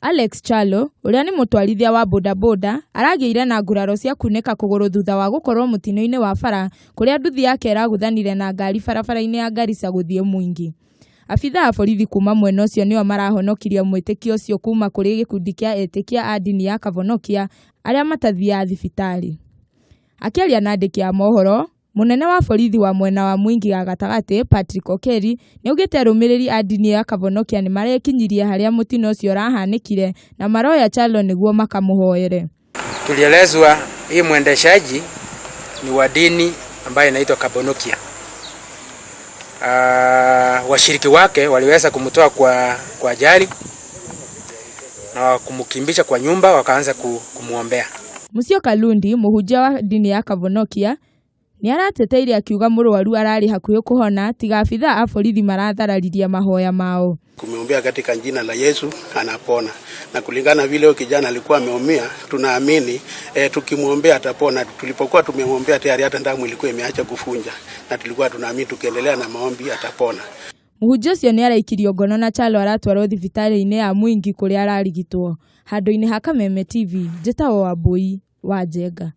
Alex Kyalo, ũrĩa nĩ mũtwarithia wa bodaboda, aragĩire na nguraro cia kunĩka kũgũrũ thutha wa gũkorwo mũtino-inĩ wa bara kũrĩa nduthi yake ĩragũthanire na ngari barabara-inĩ ya Garissa gũthiĩ Mwingi. Abithaa a borithi kuma mwena ũcio nĩo marahonokirie mwĩtĩkia ũcio kuma kũrĩ gĩkundi kĩa etĩkia a ndini ya Kavonokia arĩa matathiaga thibitarĩ. Akĩaria na andĩki a mohoro, Mũnene wa borithi wa mwena wa Mwingi ya gatagatĩ Patrick Okeri nĩaugĩte arũmĩrĩri a ndini ya Kavonokia nĩmarekinyirie harĩa mũtino ũcio ũrahanĩkire na maroya Kyalo nĩguo makamũhoere. Tulielezwa hii mwendeshaji ni wa dini ambayo inaitwa Kabonokia. Washiriki wake waliweza kumtoa kwa ajali na kumkimbisha kwa nyumba, wakaanza kumwombea. Musyoka Lundi, mũhunjia wa ndini ya Kavonokia, nĩarateteire akiuga mũrwaru ararĩ hakuhĩ kũhona tiga abithaa a borithi marathararirie mahoya mao. Kumwombea katika jina la Yesu anapona, na kulingana vile huyo kijana alikuwa ameumia, tunaamini tukimwombea atapona. Tulipokuwa tumemwombea tayari hata damu ilikuwa imeacha kufunja, na tulikuwa tunaamini tukiendelea na maombi atapona. Mũhunjia ũcio nĩaraikirio ngono na Kyalo aratwarwo thibitarĩ-inĩ ya Mwingi kũrĩa ararigitwo. Handũ-inĩ ha Kameme TV, njĩtagwo Wambui wa Njenga.